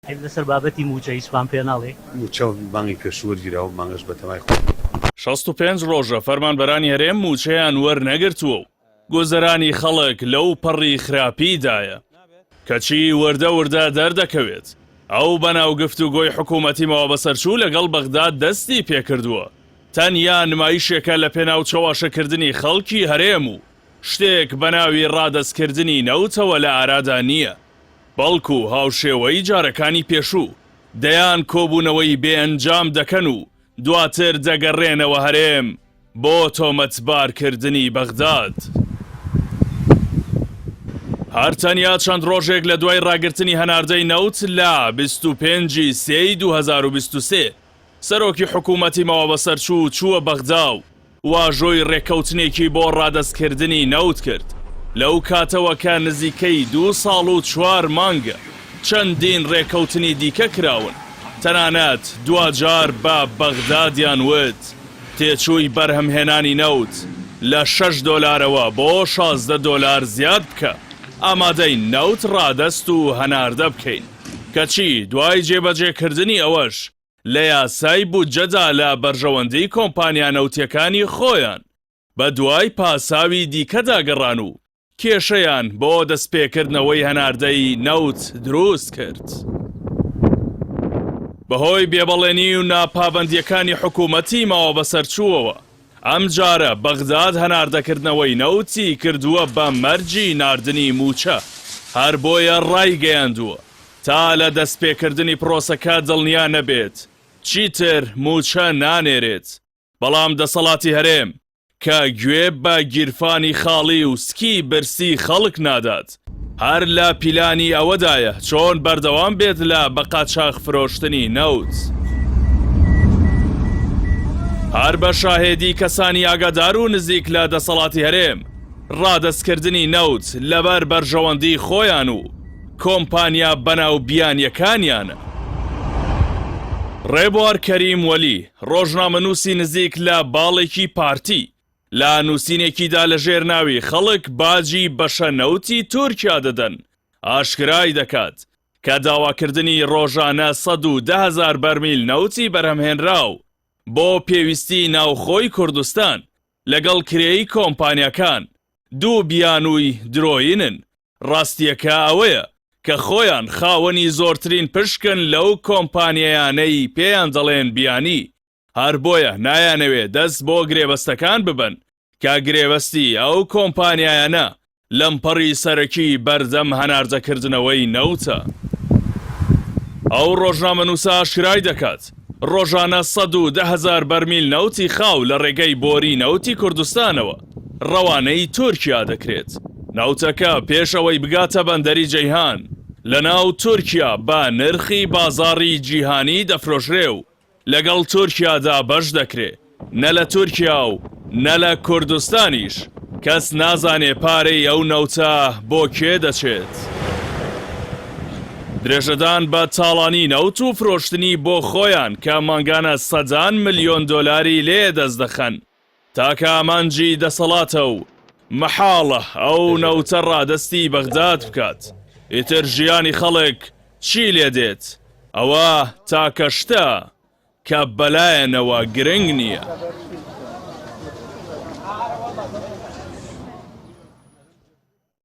لەسەر بابەتی مووچە هیچمان پێ ناڵێی؟ مووچە مانگی پێشوو وەرگیرا و مانگەش بەتەمای خۆم. 65 ڕۆژە فەرمانبەرانی هەرێم مووچەیان وەرنەگرتووە و گوزەرانی خەڵک لەو پەڕی خراپیدایە. کەچی وردە وردە دەردەکەوێت ئەو بەناو گفتوگۆی حکوومەتی ماوەبەسەرچوو لەگەڵ بەغدا دەستی پێکردووە تەنیا نمایشێکە لەپێناو چەواشەکردنی خەڵکی هەرێم و شتێک بەناوی ڕادەستکردنی نەوتەوە لە ئارادا نییە. بەڵکو هاوشێوەی جارەکانی پێشوو دەیان کۆبوونەوەی بێ ئەنجام دەکەن و دواتر دەگەڕێنەوە هەرێم بۆ تۆمەتبارکردنی بەغداد. هەر تەنیا چەند ڕۆژێک لە دوای ڕاگرتنی هەناردەی نەوت لە 25 ی سێی 2023، سەرۆکی حکوومەتی ماوەبەسەرچوو چووە بەغدا و واژۆی رێککەوتنێکی بۆ رادەستکردنی نەوت کرد، لەو کاتەوە کە نزیکەی دوو ساڵ و چوار مانگە چەندین رێککەوتنی دیکە کراون، تەنانەت دواجار بە بەغدادیان وت تێچووی بەرهەمهێنانی نەوت لە شەش دۆلارەوە بۆ 16 دۆلار زیاد بکە، ئامادەین نەوت رادەست و هەناردە بکەین، کەچی دوای جێبەجێکردنی ئەوەش لە یاسای بودجەدا لە بەرژەوەندی کۆمپانیا نەوتیەکانی خۆیان بە دوای پاساوی دیکەدا گەڕان و کێشەیان بۆ دەستپێکردنەوەی هەناردەی نەوت دروست کرد. بەهۆی بێبەڵێنی و ناپابەندیەکانی حکوومەتی ماوەبەسەرچووەوە، ئەمجارە بەغداد هەناردەکردنەوەی نەوتی کردووە بە مەرجی ناردنی مووچە، هەر بۆیە ڕایگەیاندووە، تا لە دەستپێکردنی پرۆسەکە دڵنیا نەبێت چیتر مووچە نانێرێت، بەڵام دەسەڵاتی هەرێم کە گوێ بە گیرفانی خاڵی و سکی برسی خەڵک نادات، هەر لە پیلانی ئەوەدایە چۆن بەردەوام بێت لە بەقاچاخ فرۆشتنی نەوت. هەر بە شاهێدی کەسانی ئاگادار و نزیک لە دەسەڵاتی هەرێم، ڕادەستکردنی نەوت لەبەر بەرژەوەندی خۆیان و کۆمپانیا بەناو بیانیەکانیانە. ڕێبوار کەریم وەلی، ڕۆژنامەنووسی نزیک لە باڵێکی پارتی، لە نووسینێکیدا لە ژێر ناوی خەڵک باجی بەشە نەوتی تورکیا دەدەن ئاشکرای دەکات کە داواکردنی ڕۆژانە 110 هەزار بەرمیل نەوتی بەرهەمهێنراو بۆ پێویستی ناوخۆی کوردستان لەگەڵ کرێی کۆمپانیاکان دوو بیانووی درۆیینن، ڕاستییەکە ئەوەیە کە خۆیان خاوەنی زۆرترین پشکن لەو کۆمپانیایانەی پێیان دەڵێن بیانی، هەر بۆیە نایانەوێ دەست بۆ گرێبەستەکان ببەن کە گرێبەستی ئەو کۆمپانیایانە لەمپەڕی سەرەکی بەردەم هەناردەکردنەوەی نەوتە. ئەو ڕۆژنامەنووسە ئاشکرای دەکات، ڕۆژانە 110,000 بەرمیل نەوتی خاو لە ڕێگەی بۆری نەوتی کوردستانەوە ڕەوانەی تورکیا دەکرێت. نەوتەکە پێش ئەوەی بگاتە بەندەری جەیهان لەناو تورکیا بە نرخی بازاڕی جیهانی دەفرۆشرێ و لەگەڵ تورکیادا بەش دەکرێ، نە لە تورکیا و نە لە کوردستانیش کەس نازانێ پارەی ئەو نەوتە بۆ کێ دەچێت. درێژەدان بە تاڵانی نەوت و فرۆشتنی بۆ خۆیان کە مانگانە سەدان ملیۆن دۆلاری لێ دەست دەخەن، تاکە ئامانجی دەسەڵاتە و مەحاڵە ئەو نەوتە ڕادەستی بەغداد بکات، ئیتر ژیانی خەڵک چی لێ دێت ئەوە تاکە شتە کە بەلایەنەوە گرنگ نییە.